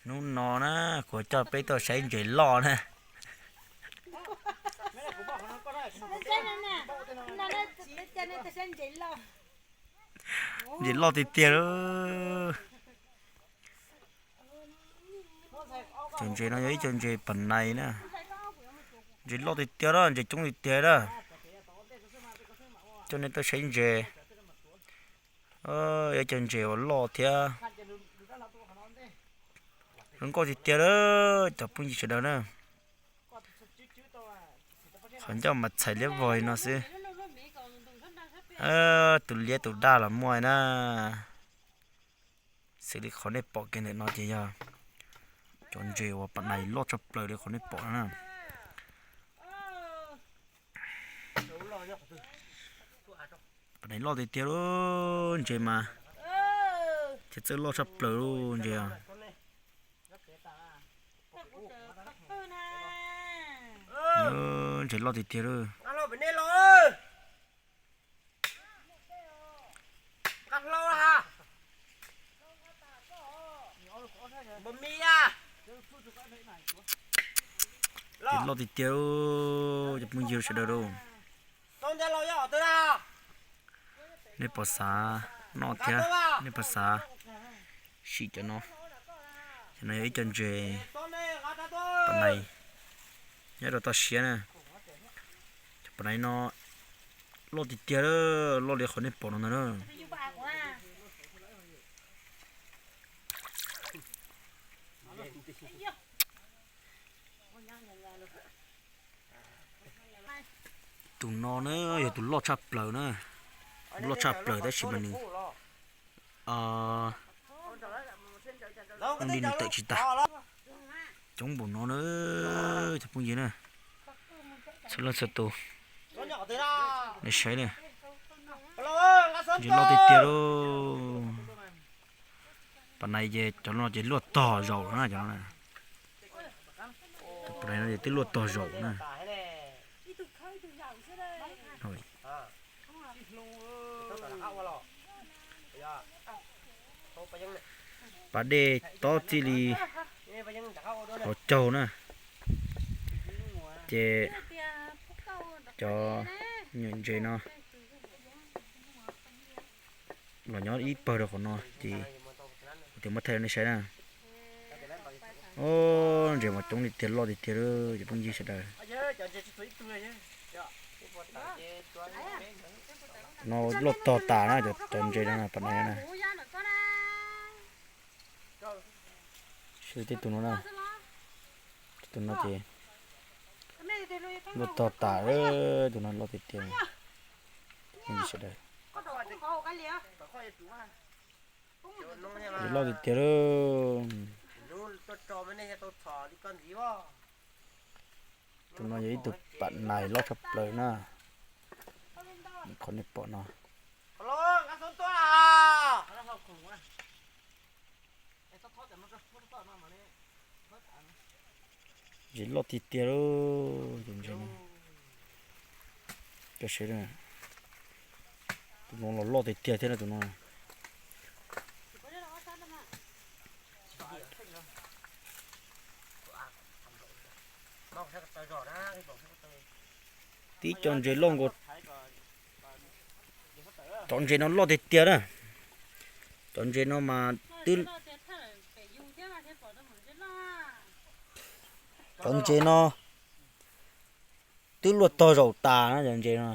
Hnub no na, kuv coj peb tuaj saib ntses loj na. Ntses loj tiag tiag lawm. Cov ntses no yog ib co ntses pam nais na. Ntses loj tiag tiag lawm, ntses coob tiag tiag lawm. Coj nej tuaj saib ntses. Yog ib co ntses uas loj thiab zoo nkauj tiag tiag lawm cov phooj ywg sawv daws na. Qhov ncauj mas txhais liab vog li no xwb. Tus liab tus daj los muaj na. Xws li qhov nej pom kiag ntawm no ces yog cov ntses uas pam nais loj tshaj plaws li qhov nej pom no na. Pam nais loj tiag tiag lub ntses mas, thiab txawj loj tshaj plaws lub ntses os. Ntses loj tiag tiag lawm. Ntses loj tiag tiag, cov phooj ywg sawv daws lauj. Nej puas xav noj thiab nej puas xav sim cov no? Cov no yog ib co ntses pam nais nyob rau toj siab na. Cov pam nais no loj tiag tiag, loj li qhov nej pom no ntag na. Tus no na yog tus loj tshaj plaws na, loj tshaj plaws tab sis mas nws ua li nws tawm tsis tas. Coob npaum no na, cov phooj ywg na, txhua leej txhua tus, nej saib na, ntses loj tiag tiag lauj. Pam nais ces cov no ces luaj tog zaum na, cov no, pam nais no ces twb luaj tog zaum na. Pas dej tob txij li hauv caug na, ces cov nyuam ntses no los nyob ib pawg rau qhov no ces kuv muab thaij rau nej saib na. Ntses mas coob li tiag, loj tiag tiag, cov phooj ywg sawv daws. No luaj tog tas na, cov ntses no, pam nais na. Saib tib tug no na, tib tug no ces luaj tog tas, tus no loj tiag tiag, phooj ywg sawv daws. Ntses loj tiag tiag lauj. Tus no yog ib tug pam nais loj tshaj plaws na, qhov nej pom no. Ntses loj tiag tiag lauj, tus ntses no. Tus no los loj tiag tiag thiab na tus no. Tib co ntses loj nkaus, cov ntses no loj tiag tiag na. Cov ntses no mas twb, cov ntses no twb luaj tog zaum tas na cov ntses no.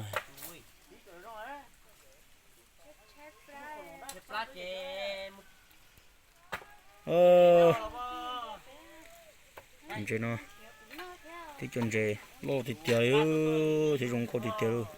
Ntses no, tib co ntses loj tiag tiag, thiab zoo nkauj tiag tiag lauj.